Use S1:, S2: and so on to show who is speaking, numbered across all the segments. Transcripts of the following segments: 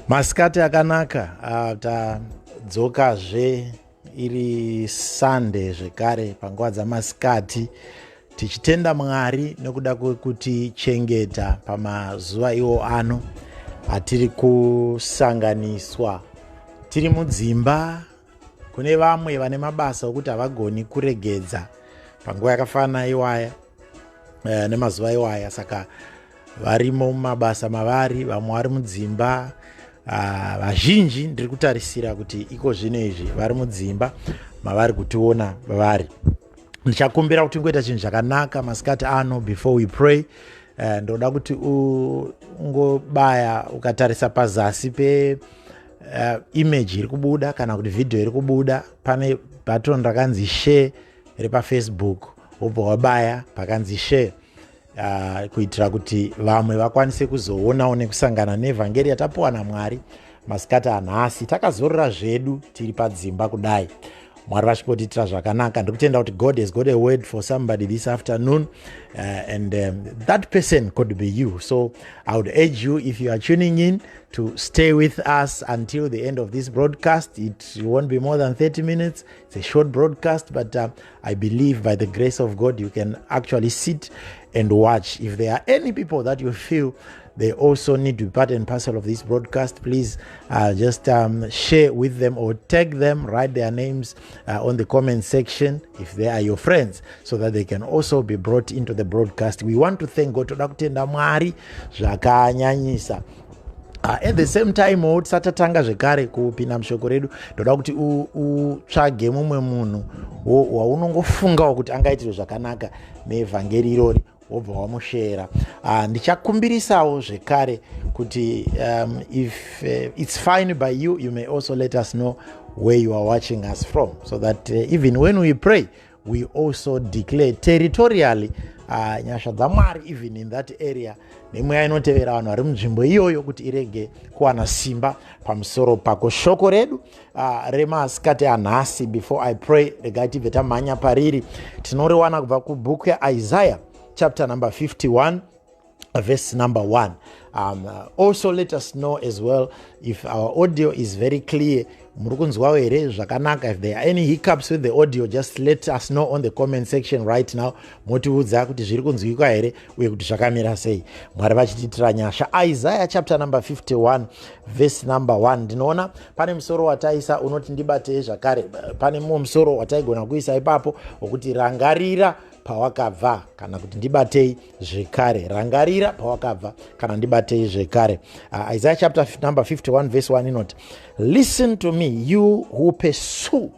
S1: Masikati akanaka. Tadzokazve iri Sunday zvekare panguva dzamasikati, tichitenda Mwari nekuda kwekutichengeta pamazuva iwo ano atiri kusanganiswa tiri mudzimba. Kune vamwe vane mabasa okuti havagoni kuregedza panguva yakafanana iwaya, nemazuva iwaya, saka varimo mumabasa mavari, vamwe vari mudzimba. Vazhinji ndiri kutarisira kuti iko zvino izvi vari mudzimba mavari kutiona vari. Ndichakumbira kuti ungoita chinhu chakanaka masikati ano. Before we pray, ndoda kuti ungobaya, ukatarisa pazasi pe image iri kubuda kana kuti vhidhiyo iri kubuda, pane button rakanzi "Share" repaFacebook. Wobva wabaya pakanzi "Share" kuitira kuti vamwe vakwanise kuzoonawo nekusangana nevhangeri yatapiwa naMwari masikati anhasi. Takazorora zvedu tiri padzimba kudai, Mwari vachingotiitira zvakanaka. Ndikutenda kuti God has got a word for somebody this afternoon, and that person could be you. So I would urge you, if you are tuning in, to stay with us until the end of this broadcast. It won't be more than 30 minutes. It's a short broadcast, but I believe by the grace of God you can actually sit and watch. If there are any people that you feel they also need to be part and parcel of this broadcast, please just share with them or tag them, write their names on the comment section if they are your friends, so that they can also be brought into the broadcast. We want to thank God. Toda kutenda Mwari zvakanyanyisa. At the same time, tisati tatanga zvekare kupinda mushoko redu, ndoda kuti utsvage mumwe munhu waunongofungawo kuti angaitirwe zvakanaka nevhangeri irori, wobva wamushera. Ndichakumbirisawo zvekare kuti if it's fine by you, you may also let us know where you are watching us from, so that even when we pray, we also declare territorially nyasha dzaMwari even in that area, nemweya inotevera vanhu vari munzvimbo iyoyo kuti irege kuwana simba pamusoro pako. Shoko redu remasikati anhasi, before I pray, regai tibve tamhanya pariri. Tinoriwana kubva kubhuku yaIsaiah, chapter number 51, verse number 1. Also let us know as well if our audio is very clear. Muri kunzwawo here zvakanaka? If there are any hiccups with the audio, just let us know on the comment section right now, motiudza kuti zviri kunzwikwa here uye kuti zvakamira sei. Mwari vachitiitira nyasha. Isaiah chapter number 51, verse number 1. Ndinoona pane musoro wataisa unoti "Ndibatei zvakare". Pane mumwe musoro wataigona kuisa ipapo wokuti "Rangarira pawakabva" kana kuti "Ndibatei zvekare". "Rangarira pawakabva" kana "Ndibatei zvekare". Isaiah chapter number 51 verse 1 inoti, "Listen to me, you who pursue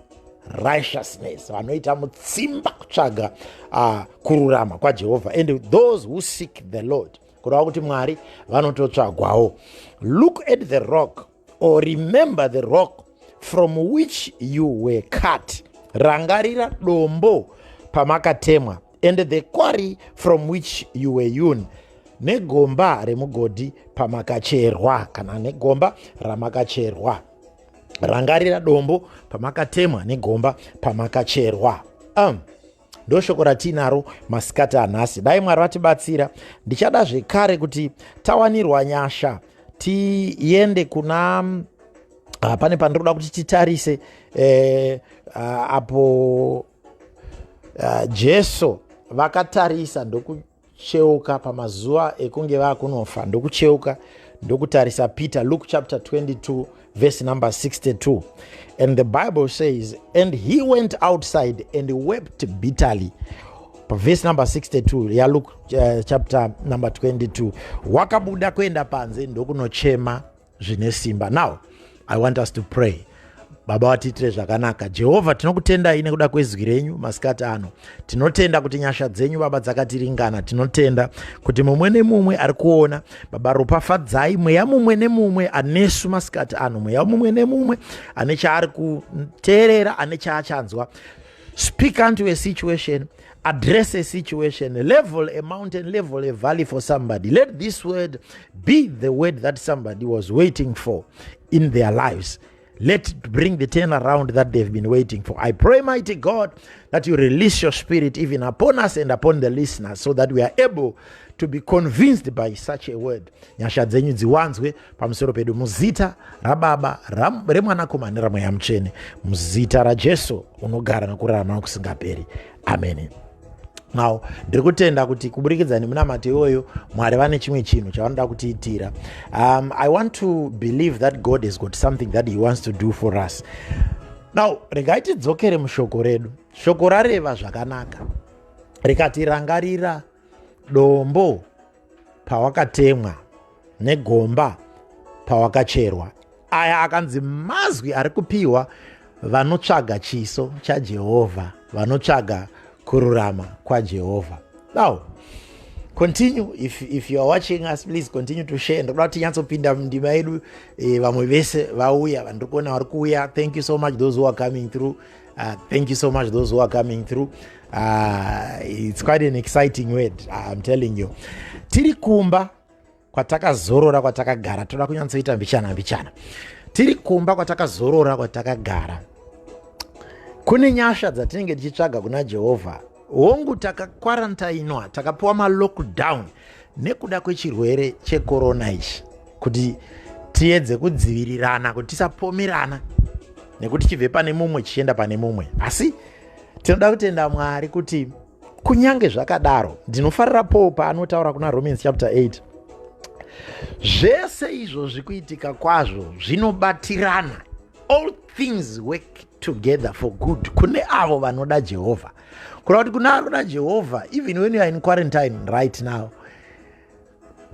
S1: righteousness," vanoita mutsimba kutsvaga kururama kwaJehovha, "and those who seek the Lord," kureva kuti Mwari vanototsvagwawo. "Look at the rock," or remember the rock "from which you were cut," rangarira dombo pamakatemwa, "and the quarry from which you were hewn," negomba remugodhi pamakacherwa, kana negomba ramakacherwa. Rangarira dombo pamakatemwa negomba pamakacherwa. Ndo shoko ratinaro masikati anhasi. Dai Mwari vatibatsira. Ndichada zvekare kuti tawanirwa nyasha tiende kuna pane pandiroda kuti titarise apo Jesu vakatarisa ndokucheuka pamazuva ekunge vakunofa, ndokucheuka ndokutarisa Peter. Luke chapter 22 verse number 62, and the Bible says, "And he went outside and wept bitterly." Verse number 62 yaLuke chapter number 22. Wakabuda kuenda panze ndokunochema zvine simba. Now I want us to pray. Baba, vatiitire zvakanaka. Jehovha, tinokutendai nekuda kwezwi renyu masikati ano. Tinotenda kuti nyasha dzenyu, Baba, dzakatiringana. Tinotenda kuti mumwe nemumwe ari kuona, Baba, ropafadzai mweya mumwe nemumwe anesu masikati ano, mweya mumwe nemumwe ane chaari kuteerera, ane chaachanzwa. Speak unto a situation, address a situation, level a mountain, level a valley for somebody. Let this word be the word that somebody was waiting for in their lives. Let it bring the turnaround that they've been waiting for. I pray, mighty God, that you release your spirit even upon us and upon the listeners so that we are able to be convinced by such a word. Nyasha dzenyu dziwanzwe pamusoro pedu muzita raBaba, reMwanakomana neraMweya Mutsvene, muzita raJesu unogara nokurarama nokusingaperi. Ameni. Now ndiri kutenda kuti kuburikidza nemunamato iwoyo Mwari vane chimwe chinhu chavanoda kutiitira. I want to believe that God has got something that he wants to do for us. Now regai tidzokere mushoko redu. Shoko rareva zvakanaka, rikatirangarira dombo pawakatemwa negomba pawakacherwa. Aya akanzi mazwi ari kupiwa vanotsvaga chiso chaJehovha, vanotsvaga kururama kwaJehovha. Now continue, if you are watching us, please continue to share. Ndokuda kuti tinyatsopinda mundima yedu. Vamwe vese vauya, vandiri kuona vari kuuya, thank you so much, those who are coming through. Thank you so much, those who are coming through. It's quite an exciting word, I'm telling you. Tiri kumba kwatakazorora, kwatakagara, toda kunyatsoita mbichana mbichana. Tiri kumba kwatakazorora, kwatakagara, kune nyasha dzatinenge tichitsvaga kuna Jehovha. Hongu, takakwarantainwa, takapiwa malockdown nekuda kwechirwere chekorona ichi kuti tiedze kudzivirirana, kuti tisapomerana nekuti chibve pane mumwe chichienda pane mumwe. Asi tinoda kutenda Mwari kuti kunyange zvakadaro, ndinofarira Paul paanotaura kuna Romans chapter 8, zvese izvozvi kuitika kwazvo zvinobatirana. All things work together for good kune avo vanoda Jehovha. Kureva kuti kuna anoda Jehovha, even when you are in quarantine right now,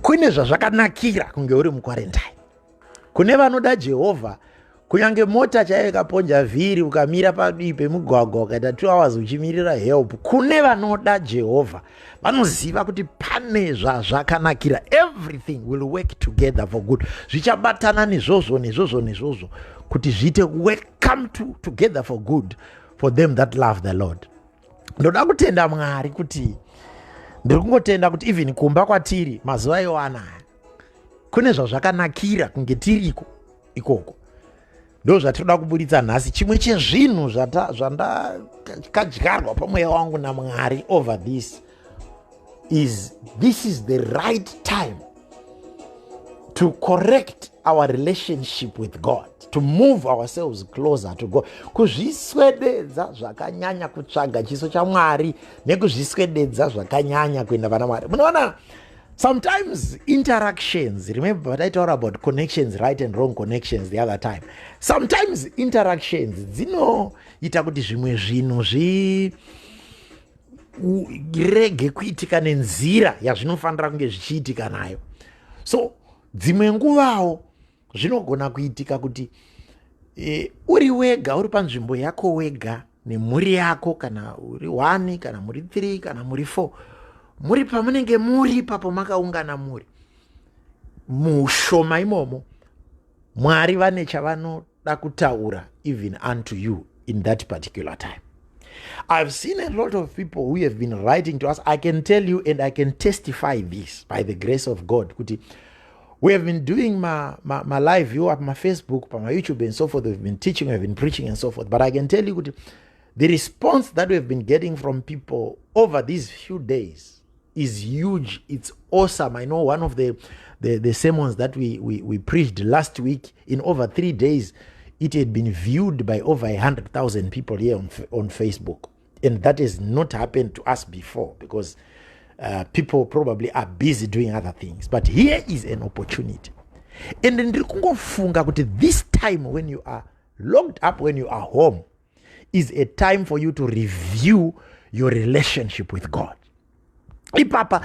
S1: kune zvazvakanakira kunge uri muquarantine. Kune vanoda Jehovha, kunyange mota chaiyo ikaponja vhiri, ukamira padii pemugwagwa, ukaita 2 hours uchimirira help, kune vanoda Jehovha vanoziva kuti pane zvazvakanakira. Everything will work together for good. Zvichabatana nezvozvo, nezvozvo, nezvozvo kuti zviite work, come together for good for them that love the Lord. Ndoda kutenda Mwari kuti ndiri kungotenda kuti even kumba kwatiri mazuva iwanaya kune zvazvakanakira kunge tiriko ikoko. Ndo zvatinoda kuburitsa nhasi. Chimwe chezvinhu zvandakadyarwa pamweya wangu naMwari over this is, this is the right time to correct our relationship with God, to move ourselves closer to God, kuzviswededza zvakanyanya kutsvaga chiso chaMwari nekuzviswededza zvakanyanya kuenda pana Mwari. Munoona, sometimes interactions, remember pataitaura about connections, right and wrong connections, the other time, sometimes interactions dzinoita kuti zvimwe zvinhu zvirege kuitika nenzira yazvinofanira kunge zvichiitika nayo. So dzimwe nguvawo zvinogona kuitika kuti uri wega, uri panzvimbo yako wega nemhuri yako, kana uri 1, kana muri 3, kana muri 4, muri pamunenge muri ipapo, makaungana muri mushoma imomo, Mwari vane chavanoda kutaura even unto you in that particular time. I've seen a lot of people who have been writing to us. I can tell you and I can testify this by the grace of God kuti we have been doing my live view up my Facebook, my YouTube and so forth. We've been teaching, we've been preaching and so forth, but I can tell you kuti the response that we've been getting from people over these few days is huge. It's awesome. I know one of the sermons that we preached last week, in over 3 days it had been viewed by over 100,000 people here on Facebook, and that has not happened to us before because people probably are busy doing other things. But here is an opportunity, and ndiri kungofunga kuti this time when you are locked up, when you are home, is a time for you to review your relationship with God. Ipapa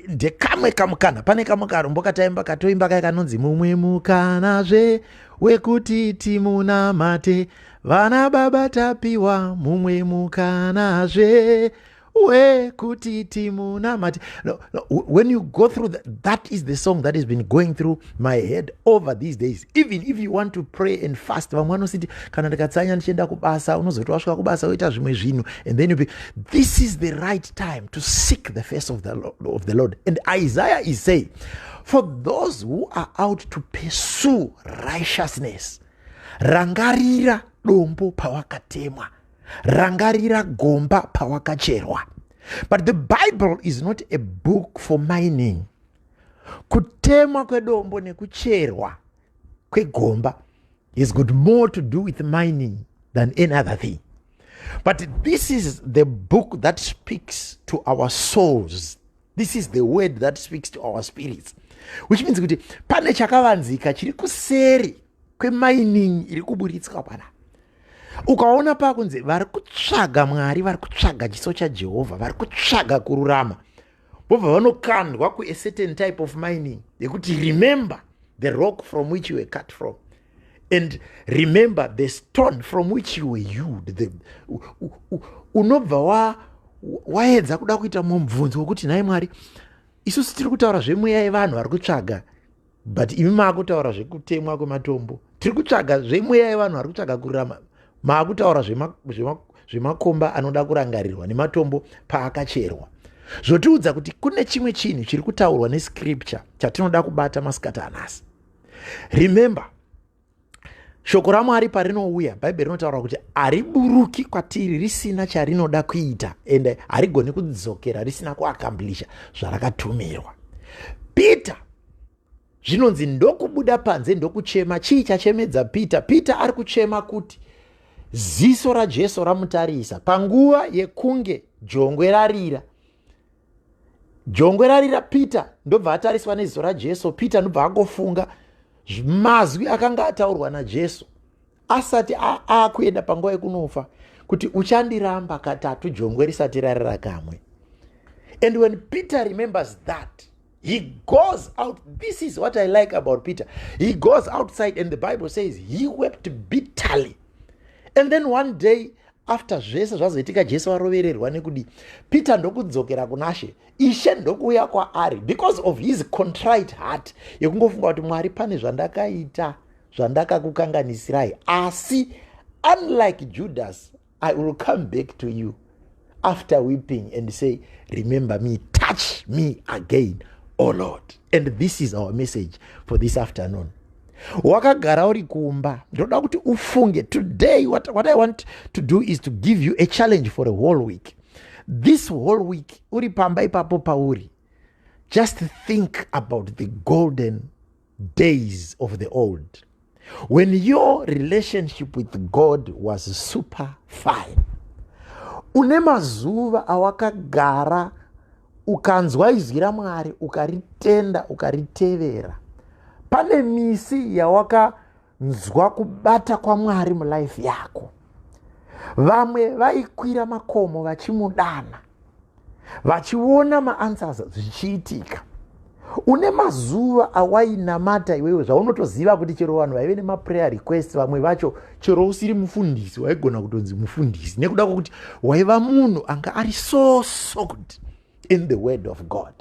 S1: ndekamwe kamukana. Pane kamwe karumbo kataimba, katoimba kai, kanonzi "Mumwe mukanazve wekuti timunamate". Vana baba, tapiwa mumwe mukanazve wekuti timunamate. No, when you go through that, that is the song that has been going through my head over these days. Even if you want to pray and fast, vamwe vanositi kana ndikatsanya ndichienda kubasa, unozoti wasvika kubasa woita zvimwe zvinhu and then you be, this is the right time to seek the face of the Lord. And Isaiah is saying, for those who are out to pursue righteousness, Rangarira dombo pawakatemwa, rangarira gomba pawakacherwa. But the Bible is not a book for mining. Kutemwa kwedombo nekucherwa kwegomba has got more to do with mining than any other thing. But this is the book that speaks to our souls. This is the word that speaks to our spirits, which means kuti pane chakavanzika chiri kuseri kwemining iri kuburitswa pana. Ukaona pakunzi vari kutsvaga Mwari, vari kutsvaga chiso chaJehovha, vari kutsvaga kururama, vobva vanokandwa kua certain type of mining yekuti remember the rock from which you were cut from and remember the stone from which you were hewed. Unobva waedza kuda kuita mubvunzo wekuti, "Nhai Mwari, isusu tiri kutaura zvemweya yevanhu vari kutsvaga, but imi maakutaura zvekutemwa kwematombo. Tiri kutsvaga zvemweya yevanhu vari kutsvaga kururama, maakutaura zvemakomba anoda kurangarirwa nematombo paakacherwa." Zvotiudza kuti kune chimwe chinhu chiri kutaurwa nescripture chatinoda kubata masikati anhasi. Remember, shoko raMwari parinouya, Bhaibheri rinotaura kuti hariburuki kwatiri risina charinoda kuita, ende harigoni kudzokera risina kuaccomplisha zvarakatumirwa. Peter zvinonzi ndokubuda panze ndokuchema. Chii chachemedza Peter? Peter ari kuchema kuti ziso raJesu ramutarisa panguva yekunge jongwe rarira. Jongwe rarira, Peter ndobva atariswa neziso raJesu. Peter ndobva angofunga mazwi akanga ataurwa naJesu asati akuenda panguva yekunofa, kuti uchandiramba katatu jongwe risati rarira kamwe. And when Peter remembers that, he goes out. This is what I like about Peter. He goes outside and the Bible says he wept bitterly. And then one day, after zvese zvazoitika, Jesu arovererwa nekudi, Peter ndokudzokera kunashe. Ishe ndokuuya kwaari because of his contrite heart yekungofunga kuti, "Mwari, pane zvandakaita zvandakakukanganisirai, asi unlike Judas, I will come back to you after weeping and say, 'Remember me, touch me again, O Lord.'" And this is our message for this afternoon. Wakagara uri kumba, ndoda kuti ufunge today. What I want to do is to give you a challenge for a whole week. This whole week, uri pamba ipapo pauri, just think about the golden days of the old, when your relationship with God was super fine. Une mazuva awakagara ukanzwa izwi raMwari, ukaritenda, ukaritevera. Pane misi yawakanzwa kubata kwaMwari mulife yako. Vamwe vaikwira makomo vachimudana, vachiona maanswers zvichiitika. Une mazuva awainamata iwewe zvaunotoziva kuti chero vanhu vaive nemaprayer request, vamwe vacho chero usiri mufundisi waigona kutonzi mufundisi nekuda kwokuti waiva munhu anga ari so soaked in the word of God.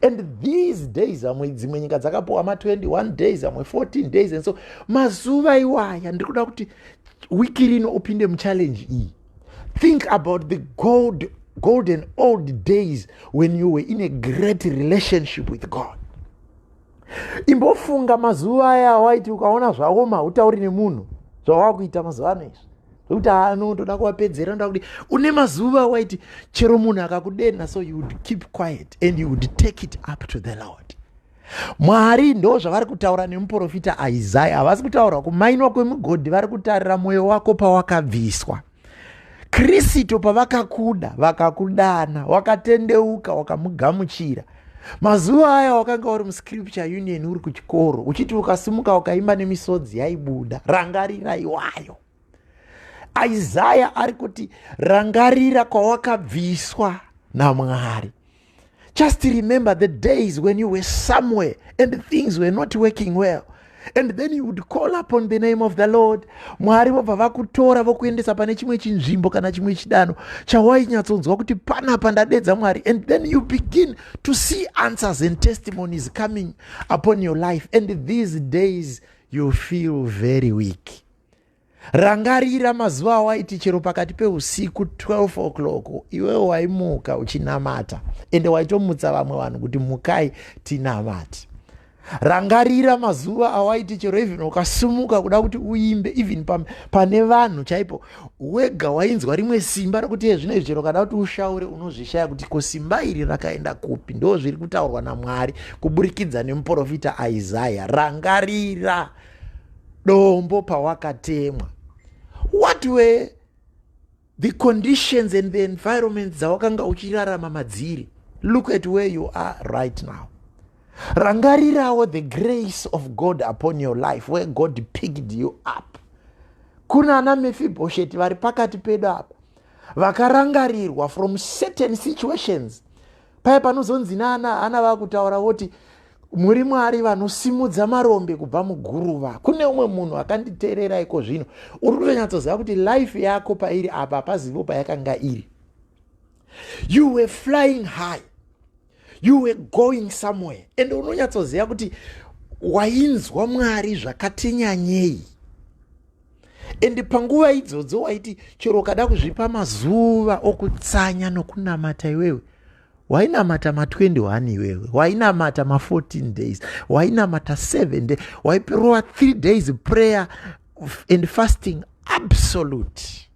S1: And these days, vamwe dzimwe nyika dzakapiwa ma21 days, vamwe 14 days and so. Mazuva iwaya, ndiri kuda kuti wiki rino upinde muchallenge iyi. Think about the golden old days when you were in a great relationship with God. Imbofunga mazuva aya waiti ukaona zvaoma utauri nemunhu, zvawakuita mazuva ano izvi zvokuti ano ndoda kuvapedzera, ndoda kuti. Une mazuva waiti chero munhu akakudenha, so you would keep quiet and you would take it up to the Lord. Mwari ndo zvavari kutaura nemuprofita Isaya. Havasi kutaura kumainwa kwemugodhi, vari kutarira mwoyo wako pawakabviswa. Kristu pavakakuda, vakakudana, wakatendeuka, wakamugamuchira. Mazuva aya wakanga uri muscripture union, uri kuchikoro, uchiti ukasimuka ukaimba nemisodzi yaibuda. Rangarira iwayo. Isaya ari kuti rangarira kwawakabviswa naMwari. Just remember the days when you were somewhere and things were not working well, and then you would call upon the name of the Lord. Mwari vobva vakutora, vokuendesa pane chimwe chinzvimbo kana chimwe chidano chawainyatsonzwa kuti panapa ndadedza Mwari. And then you begin to see answers and testimonies coming upon your life. And these days you feel very weak. Rangarira mazuva awaiti chero pakati peusiku, 12 o'clock, iwewe waimuka uchinamata, ende waitomutsa vamwe vanhu kuti mukai tinamate. Rangarira mazuva awaiti chero even ukasumuka kuda kuti uimbe, even pane vanhu chaipo, wega wainzwa rimwe simba rekuti ezvino izvi chero kada kuti ushaure unozvishaya kuti ko simba iri rakaenda kupi. Ndo zviri kutaurwa naMwari kuburikidza nemuprofita Isaya. Rangarira dombo pawakatemwa. What were the conditions and the environments dzawakanga uchirarama madziri? Look at where you are right now. Rangarirawo the grace of God upon your life, where God picked you up. Kuna ana Mefibhosheti vari pakati pedu apa vakarangarirwa from certain situations. Paya panozonzi naana ana vakutaura voti, "Muri Mwari vanosimudza marombe kubva muguruva." Kune umwe munhu akanditeerera iko zvino, uri kutonyatsoziva kuti life yako pairi apa hapazivo payakanga iri. You were flying high, you were going somewhere, and unonyatsoziva kuti wainzwa Mwari zvakatinyanyei. And panguva idzodzo waiti chero ukada kuzvipa mazuva okutsanya nokunamata iwewe, wainamata ma21 iwewe, wainamata ma14 days, wainamata 7 day, waipirwa 3 days prayer and fasting absolute.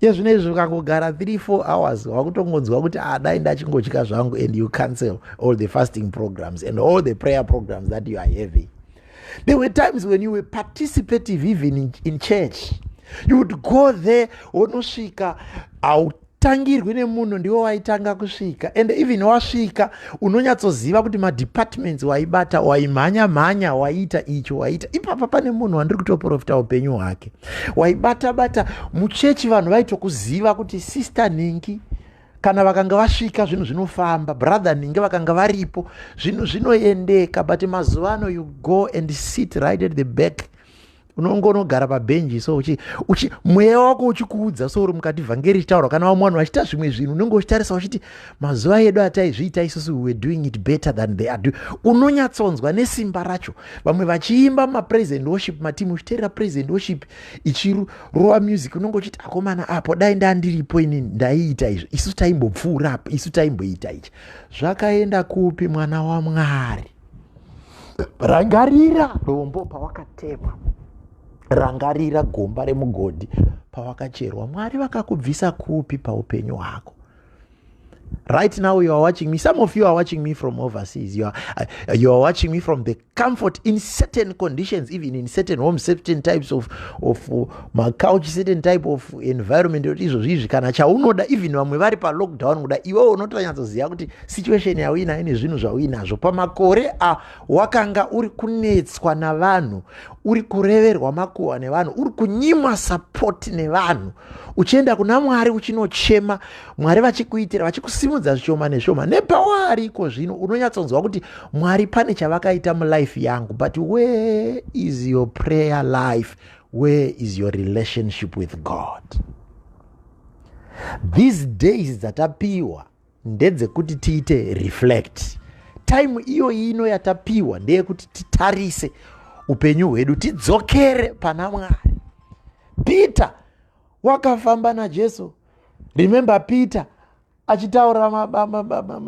S1: Iye izvi ukangogara 3 4 hours, wakutongonzwa kuti adai ah, ndachingodya zvangu, and you cancel all the fasting programs and all the prayer programs that you are having. There were times when you were participative even in church. You would go there, wonosvika, hautangirwi nemunhu, ndiwo waitanga kusvika. And even wasvika, unonyatsoziva kuti madepartments waibata, waimhanya mhanya, waiita icho, waiita ipapa. Pane munhu wandiri kutoprofita upenyu hwake, waibata bata muchechi. Vanhu vaitokuziva kuti Sister Ningi kana vakanga vasvika, zvinhu zvinofamba. Brother Ningi vakanga varipo, zvinhu zvinoendeka. But mazuva ano you go and sit right at the back, unongonogara pabhenji so uchi mweya wako uchikuudza so uri mukati, vhangeri ichitaurwa kana vamwe vanhu vachiita zvimwe zvinhu, unenge uchitarisa uchiti mazuva edu ataizviita isusu, we were doing it better than they are doing. Unonyatsonzwa nesimba racho, vamwe vachiimba mapraise and worship mateam, uchiteerera praise and worship ichirova music, unenge uchiti, "Akomana, apo dai ndandiripo ini ndaiita izvi. Isu taimbopfuura apo, isu taimboita ichi." Zvakaenda kupi, mwana waMwari? Rangarira dombo pawakatemwa, rangarira gomba remugodhi pawakacherwa. Mwari vakakubvisa kupi paupenyu hwako? Right now you are watching me, some of you are watching me from overseas. You are watching me from the comfort in certain conditions, even in certain homes, certain types of macouch, certain type of environment, kuti izvozvi izvi kana chaunoda, even vamwe vari palockdown kuda, iwewo unotonyatsoziva kuti situation yauinayo nezvinhu zvauinazvo pamakore a wakanga uri kunetswa navanhu, uri kureverwa makuhwa nevanhu, uri kunyimwa support nevanhu, uchienda kuna Mwari uchinochema, Mwari vachikuitira, vachikusimudza zvishoma nezvishoma. Nepawaari iko zvino unonyatsonzwa kuti Mwari pane chavakaita mulife yangu. But where is your prayer life? Where is your relationship with God? These days dzatapiwa ndedzekuti tiite reflect. Time iyo ino yatapiwa ndeyekuti titarise upenyu hwedu, tidzokere pana Mwari. Peter wakafamba naJesu. Remember Peter achitaura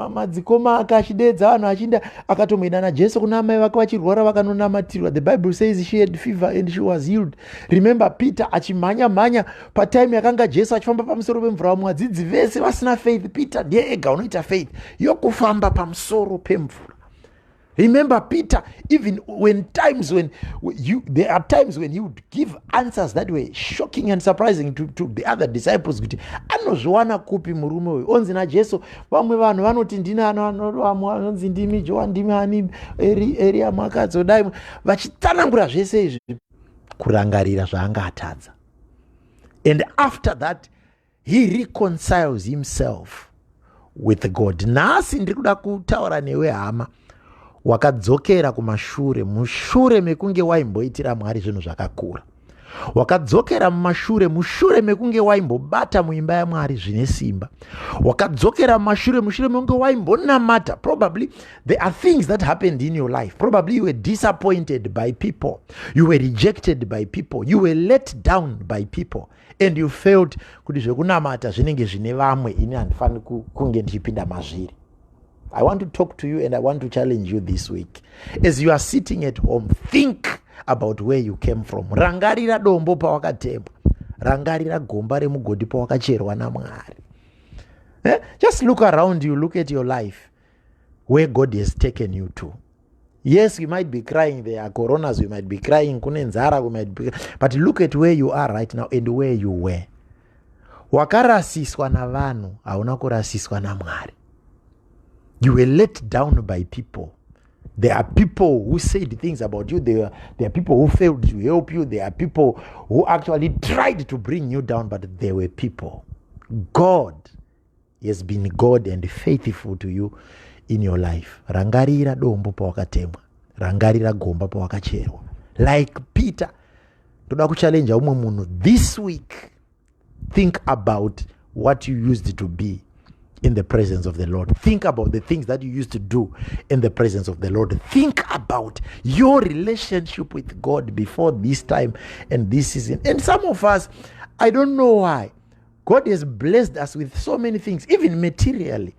S1: madzikoma ake, achidedza vanhu, achiinda, akatomboenda naJesu kuna amai vake vachirwara, vakanonamatirwa. The Bible says she had fever and she was healed. Remember Peter achimhanya mhanya patime yakanga Jesu achifamba pamusoro pemvura, vamwe vadzidzi vese vasina faith, Peter ndiye ega unoita faith yokufamba pamusoro pemvura. Remember Peter, even when times when you there are times when he would give answers that were shocking and surprising to the other disciples, kuti anozviwana kupi murume uyu? Onzi naJesu, vamwe vanhu vanoti ndini ano, vamwe vanonzi ndimi Joa, ndimi ani, Eria, makadzodai, vachitsanangura zvese izvi, kurangarira zvaanga atadza. And after that he reconciles himself with God. Nhasi ndiri kuda kutaura newe, hama, wakadzokera kumashure mushure mekunge waimboitira Mwari zvinhu zvakakura, wakadzokera mumashure mushure mekunge waimbobata muimba yaMwari zvine simba, wakadzokera mumashure mushure mekunge waimbonamata. Probably there are things that happened in your life. Probably you were disappointed by people, you were rejected by people, you were let down by people, and you felt kuti zvekunamata zvinenge zvine vamwe, ini handifaniri kunge ndichipinda mazviri. I want to talk to you and I want to challenge you this week. As you are sitting at home, think about where you came from. Rangarira dombo pawakatemwa. Rangarira gomba remugodhi pawakacherwa naMwari. Eh? Just look around you, look at your life, where God has taken you to. Yes, we might be crying, there are coronas, we might be crying, kune nzara, we might be, but look at where you are right now and where you were. Wakarasiswa navanhu, hauna kurasiswa naMwari. You were let down by people. There are people who said things about you. There are people who failed to help you. There are people who actually tried to bring you down, but there were people. God has been God and faithful to you in your life. Rangarira dombo pawakatemwa. Rangarira gomba pawakacherwa. Like Peter, ndoda kuchallenge umwe munhu this week. Think about what you used to be in the presence of the Lord. Think about the things that you used to do in the presence of the Lord. Think about your relationship with God before this time and this season. And some of us, I don't know why, God has blessed us with so many things, even materially.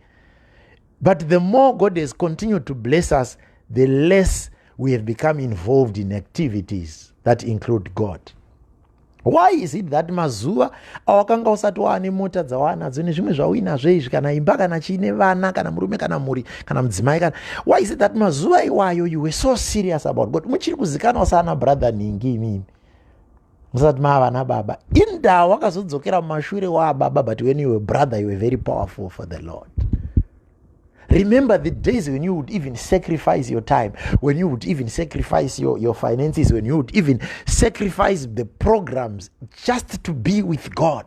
S1: But the more God has continued to bless us, the less we have become involved in activities that include God. Why is it that mazuva awakanga usati waane mota dzawanadzo nezvimwe zvauinazvo izvi, kana imba, kana chiine vana, kana murume, kana mhuri, kana mudzimai, kana why is it that mazuva iwayo you were so serious about God? Muchiri kuzikanwa saana brother nhingi imimi musati mava nababa. Indaa wakazodzokera mumashure waababa? But when you were brother, you were very powerful for the Lord. Remember the days when you would even sacrifice your time, when you would even sacrifice your finances, when you would even sacrifice the programs just to be with God.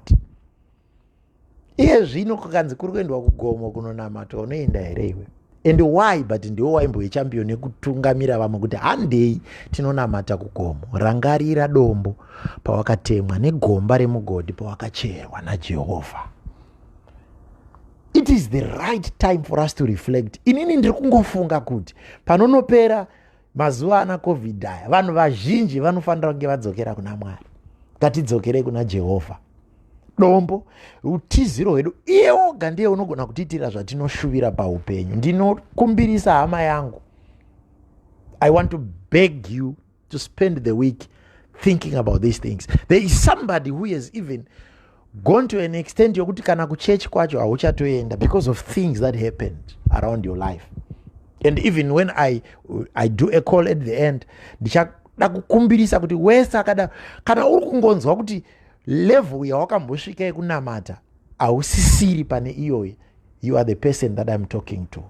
S1: Iye zvino kukanzi kuri kuendwa kugomo kunonamatwa, unoenda here iwe? And why? But ndiwo waimbove champion yekutungamira vamwe kuti handei tinonamata kugomo. Rangarira dombo pawakatemwa negomba remugodhi pawakacherwa naJehovha. It is the right time for us to reflect. Inini ndiri kungofunga kuti panonopera mazuva ana COVID aya, vanhu vazhinji vanofanira kunge vadzokera kuna Mwari. Ngatidzokerei kuna Jehovha, dombo utiziro hwedu. Iye oga ndiye unogona kutiitira zvatinoshuvira paupenyu. Ndinokumbirisa, hama yangu, I want to beg you to spend the week thinking about these things. There is somebody who has even gone to an extent yokuti kana kuchechi kwacho hauchatoenda because of things that happened around your life. And even when I do a call at the end, ndichada kukumbirisa kuti wese akada, kana uri kungonzwa kuti level yawakambosvika yekunamata hausisiri pane iyoyi, you are the person that I'm talking to.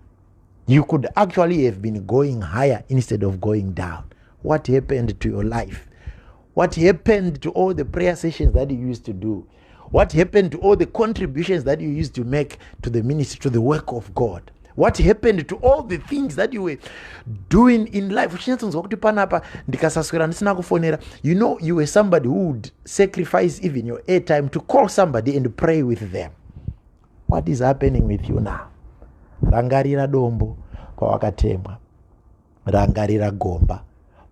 S1: You could actually have been going higher instead of going down. What happened to your life? What happened to all the prayer sessions that you used to do? What happened to all the contributions that you used to make to the ministry, to the work of God? What happened to all the things that you were doing in life, uchinyatsonzwa kuti panapa ndikasaswera ndisina kufonera? You know, you were somebody who would sacrifice even your airtime to call somebody and pray with them. What is happening with you now? Rangarira dombo pawakatemwa. Rangarira gomba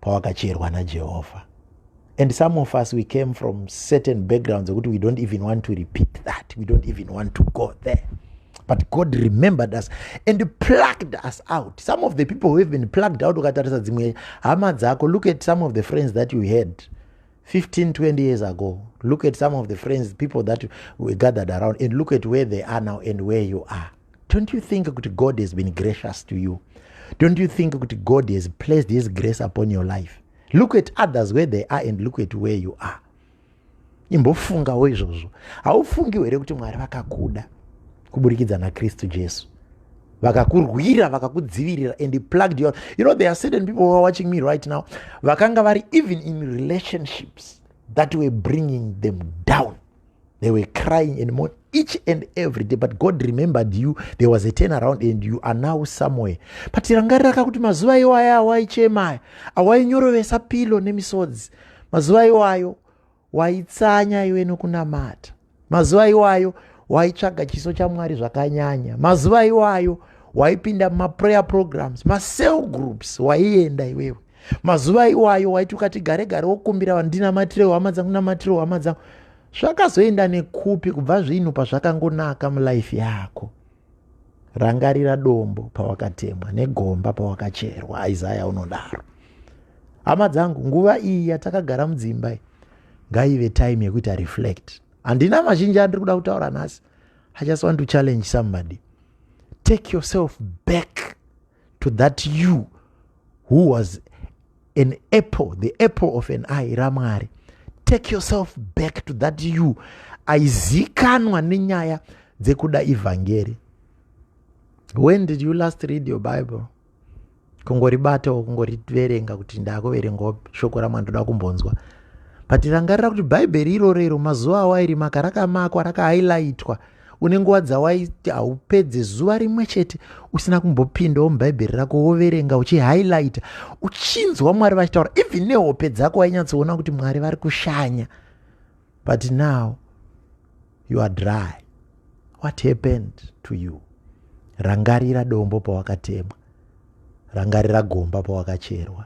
S1: pawakacherwa naJehovha. And some of us, we came from certain backgrounds ekuti we don't even want to repeat that. We don't even want to go there. But God remembered us and plucked us out. Some of the people who have been plucked out, ukatarisa dzimwe hama dzako, look at some of the friends that you had 15 20 years ago. Look at some of the friends, people that were gathered around, and look at where they are now and where you are. Don't you think kuti God has been gracious to you? Don't you think kuti God has placed his grace upon your life? Look at others where they are and look at where you are. Imbofungawo izvozvo. Haufungi here kuti Mwari vakakuda kuburikidza naKristu Jesu, vakakurwira, vakakudzivirira and plucked you out? You know, there are certain people who are watching me right now vakanga vari even in relationships that were bringing them down. They were crying and mourning each and every day, but God remembered you. There was a turn around and you are now somewhere. But rangarira kuti mazuva iwayo awaichemaya, awainyorovesa pillow nemisodzi, mazuva iwayo waitsanya iwe nokunamata, mazuva iwayo waitsvaga chiso chaMwari zvakanyanya, mazuva iwayo waipinda mumaprayer programs, macell groups waienda iwewe, mazuva iwayo waiti ukati gare gare wokumbira vanhu, "Ndinamatirewo, hama dzangu, namatirewo, hama dzangu." Zvakazoenda nekupi kubva zvinhu pazvakangonaka mulife yako? Rangarira dombo pawakatemwa negomba pawakacherwa, Isaya unodaro. Hama dzangu, nguva iyi yatakagara mudzimba iyi ngaive time yekuita reflect. Handina mazhinji andiri kuda kutaura nhasi. I just want to challenge somebody. Take yourself back to that you who was an apple, the apple of an eye raMwari. Take yourself back to that you aizikanwa nenyaya dzekuda ivhangeri. When did you last read your Bible? Kungoribatawo, kungoriverenga kuti ndakuverengawo shoko raMwari, ndoda kumbonzwa. But rangarira kuti Bhaibheri iroro mazuva awairimaka rakamakwa, rakahighlightwa. Une nguva dzawaiti haupedze zuva rimwe chete usina kumbopindawo muBhaibheri rako, woverenga, uchihighlighta, uchinzwa Mwari vachitaura. Even nehope dzako wainyatsoona kuti Mwari vari kushanya. But now you are dry. What happened to you? Rangarira dombo pawakatemwa, rangarira gomba pawakacherwa.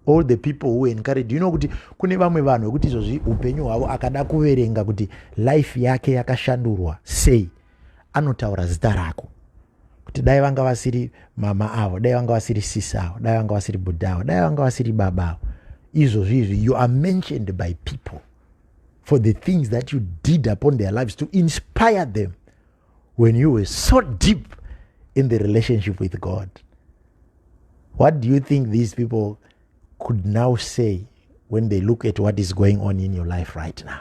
S1: All the people who encourage you know kuti kune vamwe vanhu vekuti izvozvi upenyu hwavo, akada kuverenga kuti life yake yakashandurwa sei, anotaura zita rako kuti dai vanga vasiri mama avo, dai vanga vasiri sisi avo, dai vanga vasiri bhudha avo, dai vanga vasiri baba avo. Izvozvi izvi you are mentioned by people for the things that you did upon their lives to inspire them when you were so deep in the relationship with God. What do you think these people could now say when they look at what is going on in your life right now?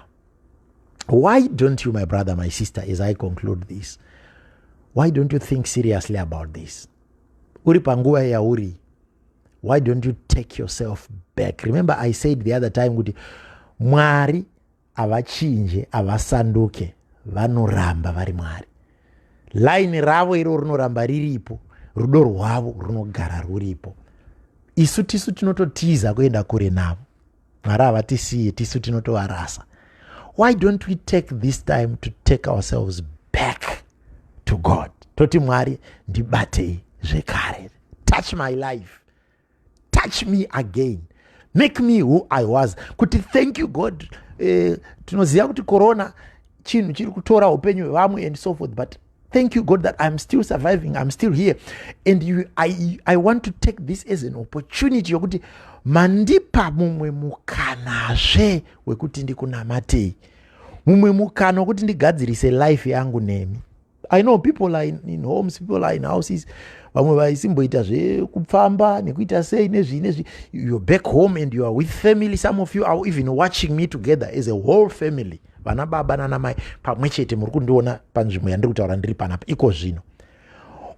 S1: Why don't you, my brother, my sister, as I conclude this, why don't you think seriously about this? Uri panguva yauri, why don't you take yourself back? Remember I said the other time kuti Mwari havachinje, havasanduke, vanoramba vari Mwari. Line ravo iro rinoramba riripo, rudo rwavo runogara ruripo. Isu tisu tinototiza kuenda kure navo. Mwari havatisiye, tisu tinotovarasa. Why don't we take this time to take ourselves back to God? Toti, "Mwari, ndibatei zvekare. Touch my life, touch me again, make me who I was." Kuti thank you, God. Tinoziva kuti corona chinhu chiri kutora upenyu hwevamwe and so forth, but thank you, God, that I'm still surviving, I'm still here, and I want to take this as an opportunity yokuti mandipa mumwe mukanazve wekuti ndikunamatei, mumwe mukana wekuti ndigadzirise life yangu nemi. I know people are in homes, people are in houses. Vamwe vaisimboita zvekupfamba nekuita sei nezvii nezvi. You're back home and you are with family. Some of you are even watching me together as a whole family, vana baba nana mai pamwe chete, muri kundiona panzvimbo yandiri kutaura ndiri panapa iko zvino.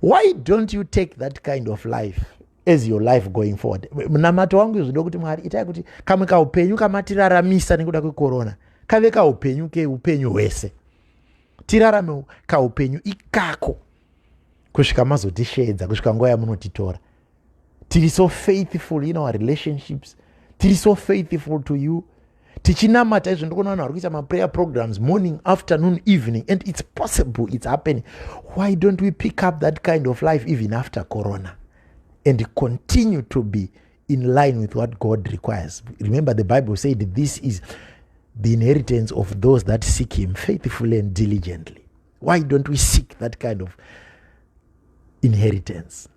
S1: Why don't you take that kind of life as your life going forward? Munamato wangu izvi kuti, Mwari, itai kuti kamwe kaupenyu kamatiraramisa nekuda kwekorona kave kaupenyu keupenyu hwese. Tirarame kaupenyu ikako kusvika mazotishedza, kusvika nguva yamunotitora. Tiri so faithful in our relationships, tiri so faithful to you, tichinamata izvo. Ndikuona vanhu vari kuita maprayer programs morning, afternoon, evening, and it's possible, it's happening. Why don't we pick up that kind of life even after corona and continue to be in line with what God requires? Remember, the Bible said this is the inheritance of those that seek him faithfully and diligently. Why don't we seek that kind of inheritance?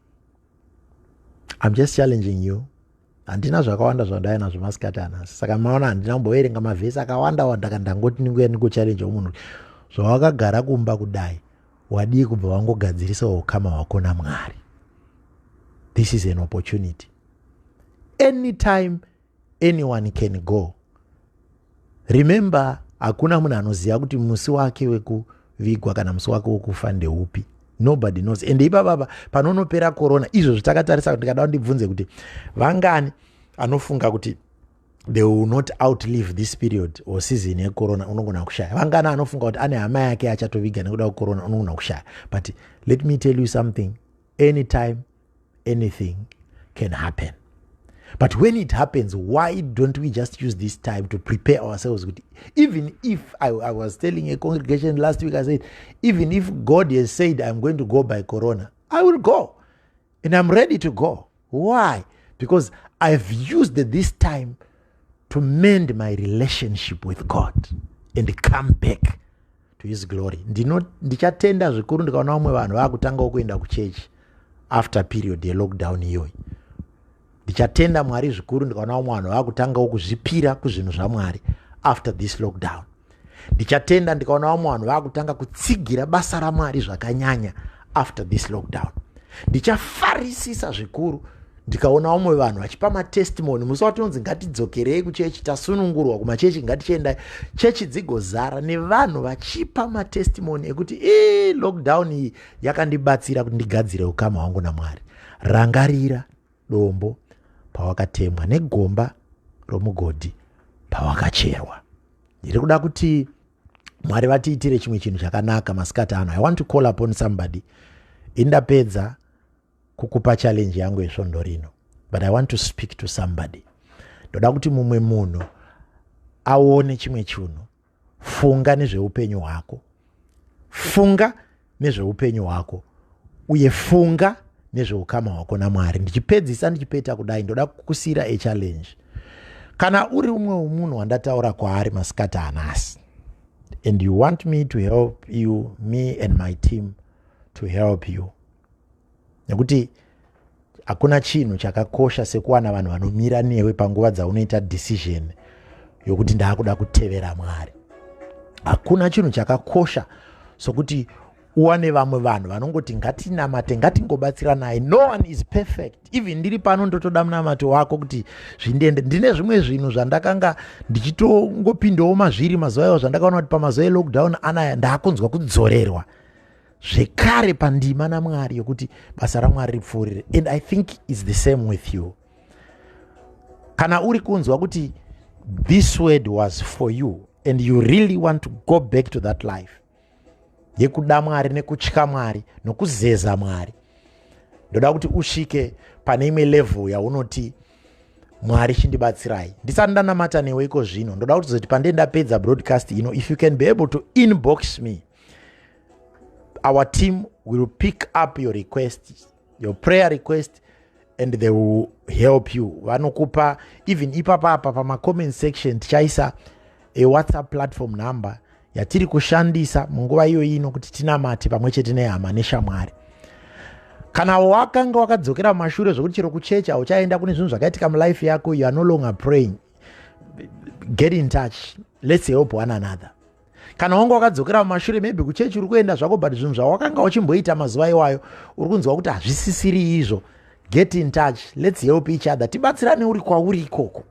S1: I'm just challenging you. Handina zvakawanda zvandauya nazvo masikati anhasi, saka maona handina kumboverenga mavhesi akawanda wanda. Kandangoti ndinguya ndingochallenge munhu, zvawakagara kumba kudai, wadii kubva wangogadzirisawo ukama hwako naMwari? This is an opportunity. Anytime anyone can go. Remember, hakuna munhu anoziva kuti musi wake wekuvigwa kana musi wake wekufa ndeupi. Nobody knows. And ipapapa panonopera corona, izvozvo takatarisa, ndikada ndibvunze kuti vangani anofunga kuti they will not outlive this period or season yecorona, unogona kushaya. Vangani anofunga kuti ane hama yake achatoviga nekuda kwecorona, unogona kushaya. But let me tell you something: anytime anything can happen. But when it happens, why don't we just use this time to prepare ourselves? Even if I was telling a congregation last week, I said, even if God has said I'm going to go by corona, I will go, and I'm ready to go. Why? Because I've used this time to mend my relationship with God and come back to to his glory. Ndichatenda zvikuru ndikaona vamwe vanhu vakutangawo kuenda kuchechi after period yelockdown iyoyi. Ndichatenda Mwari zvikuru ndikaona vamwe vanhu vakutangawo kuzvipira kuzvinhu zvaMwari after this lockdown. Ndichatenda ndikaona vamwe vanhu vakutanga kutsigira basa raMwari zvakanyanya after this lockdown. Ndichafarisisa zvikuru ndikaona vamwe vanhu vachipa matestimony musi watinonzi ngatidzokerei kuchechi, tasunungurwa kumachechi, ngatichiendai, chechi dzigozara nevanhu vachipa matestimony ekuti ii lockdown iyi yakandibatsira kuti ndigadzire ukama hwangu naMwari. Rangarira dombo pawakatemwa negomba romugodhi pawakacherwa. Ndiri kuda kuti Mwari vatiitire chimwe chinhu chakanaka masikati ano. I want to call upon somebody. Indapedza kukupa challenge yangu yesvondo rino, but I want to speak to somebody. Ndoda kuti mumwe munhu aone chimwe chinhu. Funga nezveupenyu hwako, funga nezveupenyu hwako, uye funga nezveukama hwako naMwari. Ndichipedzisa, ndichipeta kudai, ndoda kukusiyira a challenge. Kana uri umwe wemunhu wandataura kwaari masikati anasi and you want me to help you, me and my team to help you, nekuti hakuna chinhu chakakosha sekuwana vanhu vanomira newe panguva dzaunoita decision yokuti ndaakuda kutevera Mwari. Hakuna chinhu chakakosha sokuti uwane vamwe vanhu vanongoti ngatinamate, ngatingobatsiranai. No one is perfect. Even ndiri pano ndotoda munamato wako kuti zvindiende. Ndine zvimwe zvinhu zvandakanga ndichitongopindawo mazviri mazuva iwo, zvandakaona kuti pamazuva elockdown anaya ndaakunzwa kudzorerwa zvekare pandima naMwari yokuti basa raMwari ripfuurire. And I think it's the same with you. Kana uri kunzwa kuti this word was for you and you really want to go back to that life yekuda Mwari nekutya Mwari nokuzeza Mwari, ndoda kuti usvike pane imwe level yaunoti, "Mwari, chindibatsirai." Ndisati ndanamata newe iko zvino, ndoda kuti zoti pandee ndapedza broadcast ino, if you can be able to inbox me, our team will pick up your request, your prayer request, and they will help you. Vanokupa even ipapapa pamacomment section, tichaisa a WhatsApp platform number yatiri kushandisa munguva iyoyi ino kuti tinamate pamwe chete nehama neshamwari. Kana wakanga wakadzokera mumashure zvokuti chero kuchechi hauchaenda, kune zvinhu zvakaitika mulife yako, you are no longer praying, get in touch, let's help one another. Kana wanga wakadzokera mumashure, maybe kuchechi uri kuenda zvako, but zvinhu zvawakanga uchimboita mazuva iwayo uri kunzwa kuti hazvisisiri izvo, get in touch, let's help each other, tibatsirane uri kwauri ikoko.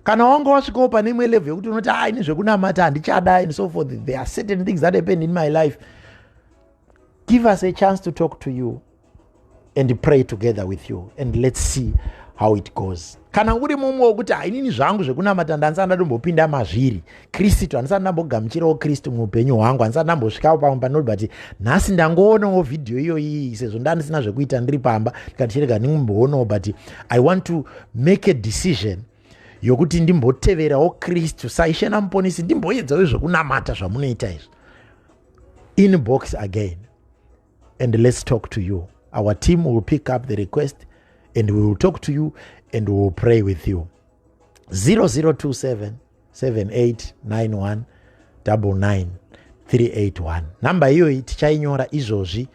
S1: Kana wanga wasvikawo pane imwe level yekuti unoti, "Ai, nezvekunamata handichada," and so forth, there are certain things that happen in my life, give us a chance to talk to you and pray together with you, and let's see how it goes. Kana uri mumwe wekuti, "Hainini zvangu zvekunamata ndandisati ndatombopinda mazviri, Kristu handisati ndambogamuchirawo Kristu muupenyu hwangu, handisati ndambosvikawo pamwe panoti, but nhasi ndangoonawo vhidhiyo iyoyi sezvo ndandisina zvekuita ndiri pamba, ndikati chirega ndimboonawo, but I want to make a decision yokuti ndimboteverawo Kristu saIshe naMuponisi, ndimboedzawo zvekunamata zvamunoita izvi," inbox again and let's talk to you. Our team will pick up the request and we will talk to you and we will pray with you. 0027 7891 99 381, namba iyoyi tichainyora izvozvi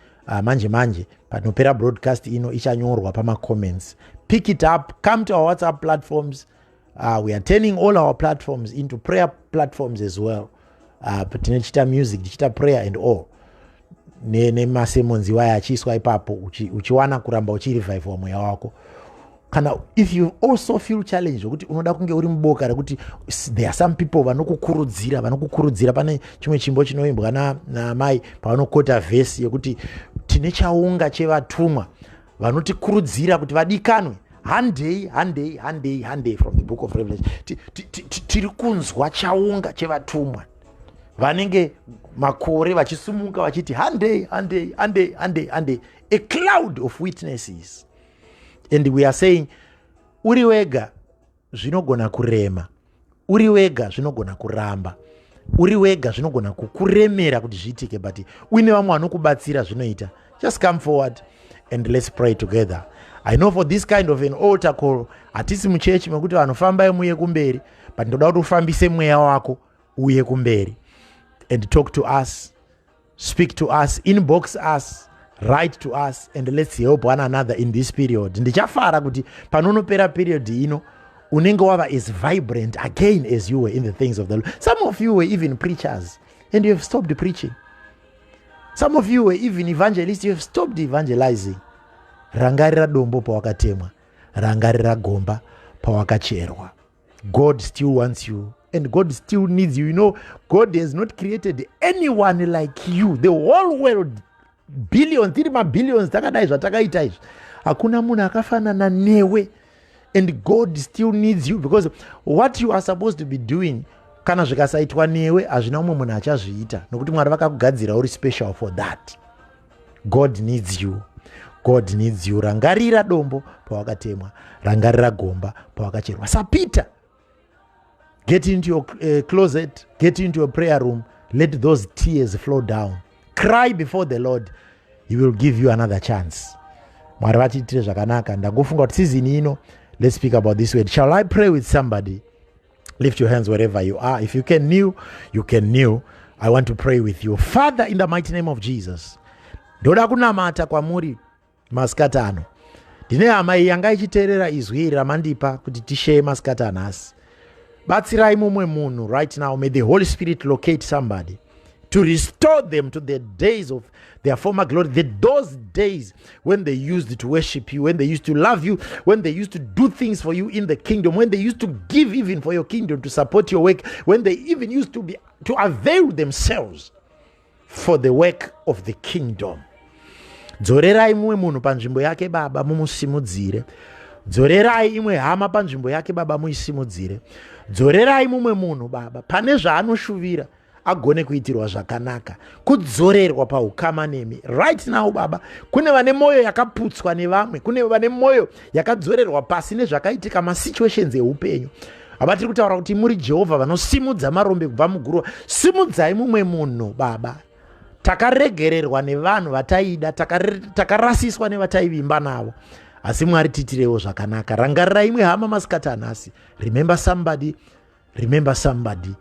S1: manje manje panopera broadcast ino, ichanyorwa pamacomments. Pick it up, come to our WhatsApp platforms. We are turning all our platforms into prayer platforms as well. Tinochita music, tichiita prayer and all, nemasermons iwaya achiiswa ipapo, uchiwana kuramba uchirevivwa mweya wako. Kana if you also feel challenge zvokuti unoda kunge uri muboka rekuti there are some people vanokukurudzira, vanokukurudzira, pane chimwe chimbo chinoimbwa namai pavanokota vhesi yekuti tine chaunga chevatumwa vanotikurudzira kuti, "Vadikanwe, handei, handei, handei, handei," from the Book of Revelation. Tiri kunzwa chaunga chevatumwa vanenge makore vachisumuka vachiti, "Handei, handei, handei, handei, handei," a cloud of witnesses. And we are saying, uri wega zvinogona kurema, uri wega zvinogona kuramba, uri wega zvinogona kukuremera kuti zviitike, but uine vamwe vanokubatsira zvinoita. Just come forward and let's pray together. I know for this kind of an altar call, hatisi muchechi mekuti vanhu fambai muye kumberi, but ndoda kuti ufambise mweya wako uye kumberi. And talk to us, speak to us, inbox us, write to us, and let's help one another in this period. Ndichafara kuti panonopera period ino, unenge wava as vibrant again as you were in the things of the Lord. Some of you were even preachers and you have stopped preaching. Some of you were even evangelists, you have stopped evangelizing. Rangarira dombo pawakatemwa, rangarira gomba pawakacherwa. God still wants you and God still needs you. God has not created anyone like you. The whole world, billions, tiri mabillions, takadai zvatakaita izvi, hakuna munhu akafanana newe. And God still needs you, because what you are supposed to be doing, kana zvikasaitwa newe, hazvina umwe munhu achazviita, nokuti Mwari vakakugadzira uri special for that. God needs you. God needs you. Rangarira dombo pawakatemwa, rangarira gomba pawakacherwa. SaPeter, get into your closet, get into your prayer room, let those tears flow down, cry before the Lord. He will give you another chance. Mwari vatiitire zvakanaka. Ndangofunga kuti season ino, let's speak about this word. Shall I pray with somebody? Lift your hands wherever you are. If you can kneel, you can kneel. I want to pray with you. Father, in the mighty name of Jesus, ndoda kunamata kwamuri masikati ano. Ndine hama iyi yanga ichiteerera izwi iri ramandipa kuti tisheye masikati anhasi. Batsirai mumwe munhu right now. May the Holy Spirit locate somebody to restore them to the days of their former glory, those days when they used to worship you, when they used to love you, when they used to do things for you in the kingdom, when they used to give even for your kingdom, to support your work, when they even used to avail themselves for the work of the kingdom. Dzorerai mumwe munhu panzvimbo yake, Baba, mumusimudzire. Dzorerai imwe hama panzvimbo yake, Baba, muisimudzire. Dzorerai mumwe munhu, Baba, pane zvaanoshuvira, agone kuitirwa zvakanaka, kudzorerwa paukama nemi right now. Baba, kune vane mwoyo yakaputswa nevamwe, kune vane mwoyo yakadzorerwa pasi nezvakaitika, masituations eupenyu. Hava tiri kutaura kuti muri Jehovha vanosimudza marombe kubva muguruva. Simudzai mumwe munhu, Baba. Takaregererwa nevanhu vataida, takarasiswa nevataivimba navo, asi Mwari, tiitirewo zvakanaka. Rangarirai imwe hama masikati anhasi. Remember somebody, remember somebody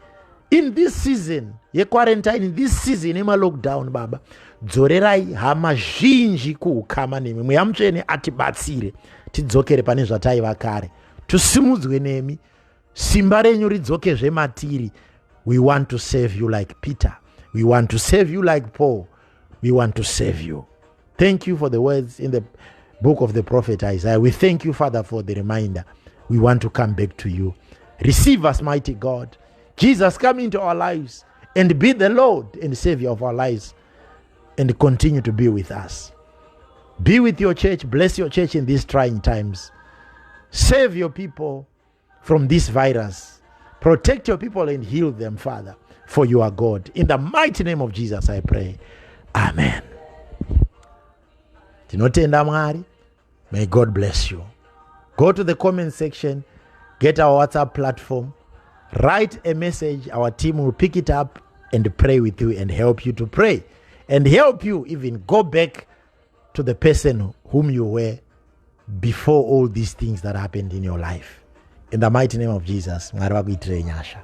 S1: in this season yequarantine, in this season yemalockdown. Baba, dzorerai hama zhinji kuukama nemi. Mweya Mutsvene atibatsire tidzokere pane zvataiva kare, tisimudzwe nemi, simba renyu ridzokezve matiri. We want to save you like Peter. We want to save you like Paul. We want to save you. Thank you for the words in the book of the prophet Isaiah. We thank you, Father, for the reminder. We want to come back to you. Receive us, mighty God. Jesus, come into our lives and be the Lord and Savior of our lives and continue to be with us. Be with your church. Bless your church in these trying times. Save your people from this virus. Protect your people and heal them, Father, for you are God. In the mighty name of Jesus, I pray. Amen. Tinotenda Mwari. May God bless you. Go to the comment section, get our WhatsApp platform, write a message. Our team will pick it up and pray with you and help you to pray and help you even go back to the person whom you were before all these things that happened in your life. In the mighty name of Jesus, Mwari vakuitirei nyasha.